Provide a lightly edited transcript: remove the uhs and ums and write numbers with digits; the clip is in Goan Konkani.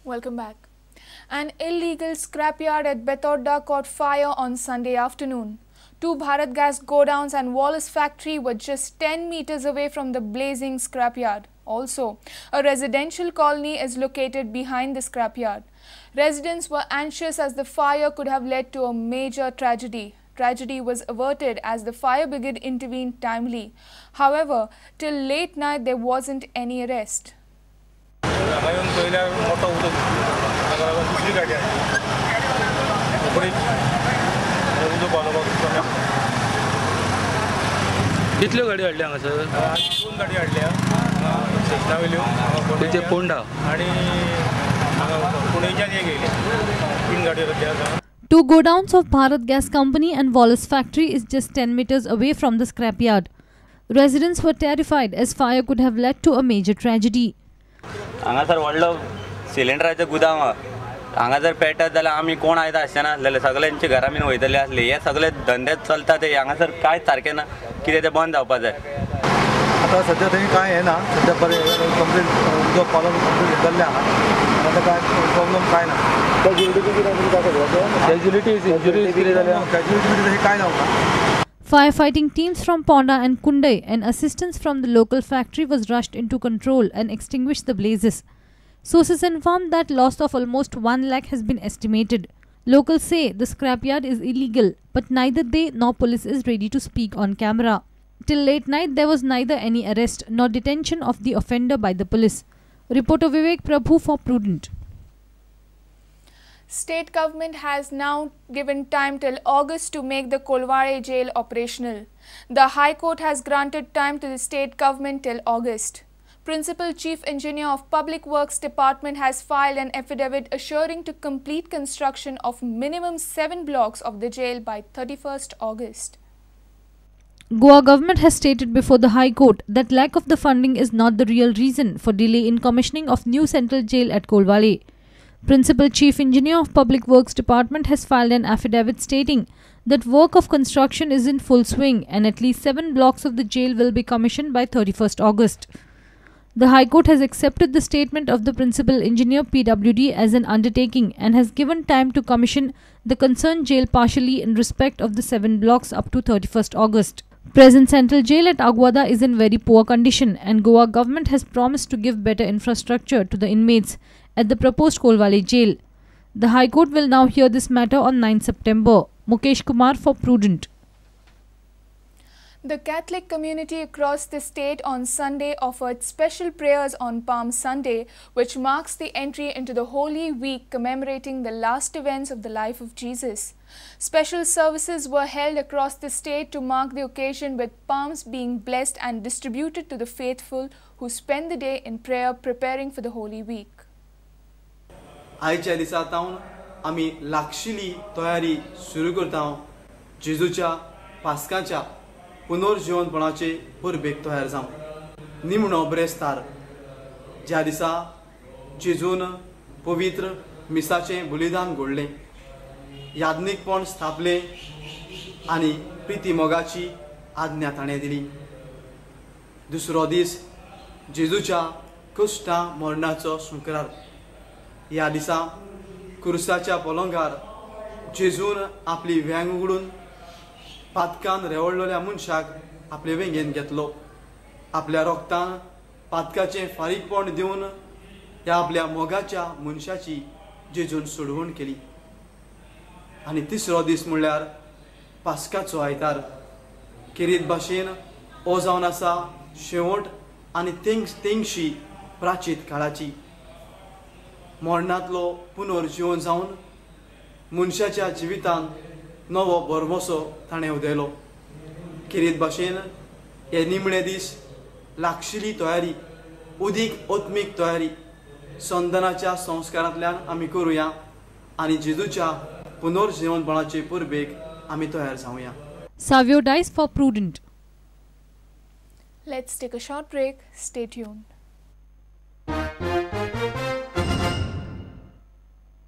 Welcome back. An illegal scrapyard at Betorda caught fire on Sunday afternoon. Two Bharat Gas godowns and Wallace factory were just 10 meters away from the blazing scrapyard. Also, a residential colony is located behind the scrapyard. Residents were anxious as the fire could have led to a major tragedy. Tragedy was averted as the fire brigade intervened timely. However, till late night there wasn't any arrest. कितल्यो गाडी हाडल्या हांगासर? दोन गाडी हाडल्या स्टेशना वयल्यो, ते पोंडा आनी पुणेच्यान एक येयल्या, तीन गाडयो सद्या आसा. Two godowns of Bharat Gas Company and Wallace Factory is just 10 meters away from the scrapyard. Residents were terrified as fire could have led to a major tragedy. हांगासर व्हडलो सिलिंडराचो गुदांव आहा, हांगा जर पेटत जाल्यार आमी कोण आयता आसचे नासलेले, सगळ्यांच्या घरा बीन वयतले आसले. हे सगळे धंदे चलता ते हांगासर कांयच सारकें ना, कितें तें बंद जावपा जाय. आतां सद्या थंय कांय येना, सद्या बरें कंप्लीट उदक पालोवन कंप्लीट जाल्लें आहा, आतां कांय प्रॉब्लम कांय ना. कॅज्युलिटीज इंजुरीज कितें जाल्या? कॅज्युलिटी तशें कांय जावंक ना. Firefighting teams from Ponda and Kundai and assistance from the local factory was rushed into control and extinguished the blazes. Sources informed that loss of almost 1 lakh has been estimated. Locals say the scrapyard is illegal, but neither they nor police is ready to speak on camera. Till late night, there was neither any arrest nor detention of the offender by the police. Reporter Vivek Prabhu for Prudent. State government has now given time till August to make the Colvale jail operational. The High Court has granted time to the state government till August. Principal Chief Engineer of Public Works Department has filed an affidavit assuring to complete construction of minimum 7 blocks of the jail by 31st August. Goa government has stated before the High Court that lack of the funding is not the real reason for delay in commissioning of new central jail at Colvale. Principal Chief Engineer of Public Works Department has filed an affidavit stating that work of construction is in full swing and at least 7 blocks of the jail will be commissioned by 31st August. The High Court has accepted the statement of the Principal Engineer PWD as an undertaking and has given time to commission the concerned jail partially in respect of the 7 blocks up to 31st August. Present central jail at Aguada is in very poor condition and Goa government has promised to give better infrastructure to the inmates at the proposed Colvale jail. The High Court will now hear this matter on 9 September. Mukesh Kumar for Prudent. The Catholic community across the state on Sunday offered special prayers on Palm Sunday, which marks the entry into the Holy Week commemorating the last events of the life of Jesus. Special services were held across the state to mark the occasion, with palms being blessed and distributed to the faithful who spend the day in prayer preparing for the Holy Week. आयच्या दिसा तावन आमी लागशिली तयारी सुरू करता जेजूच्या पास्काच्या पुनर्जिवनपणाचे परबेक तयार जावं. निमणो ब्रेस्तार ज्या दिसा जेजून पवित्र मिसाचें बलिदान घडलें, याज्ञीकपण स्थापलें आनी प्रिती मोगाची आज्ञा ताणें दिली. दुसरो दीस जेजूच्या कश्टां मरणाचो शुक्रार. ह्या दिसा कुर्साच्या पलंगार जेजून आपली वेंग उगडून पातकान रेवडलेल्या मनशाक आपले वेंगेन घेतलो. आपल्या रोगतान पातकाचें फारीकपण दिवन ह्या आपल्या मोगाच्या मनशाची जेजून सोडवण केली. आनी तिसरो दीस म्हणल्यार पास्काचो आयतार. खेरीत भाशेन हो जावन आसा शेवट आनी तेंगशी प्राचीत काळाची. मरणांतलो पुनर्जिवन जावन मनशाच्या जिवितान नवो भरवसो ताणें उदयलो. खेरीत भाशेन हे निमणे दीस लागशिली तयारी, उदीक आत्मीक तयारी संदनाच्या संस्कारांतल्यान आमी करुया आनी जेजूच्या पुनर्जिवनपणाचे परबेक आमी तयार जावया. Savio Dice for Prudent. Let's take a short break. Stay tuned.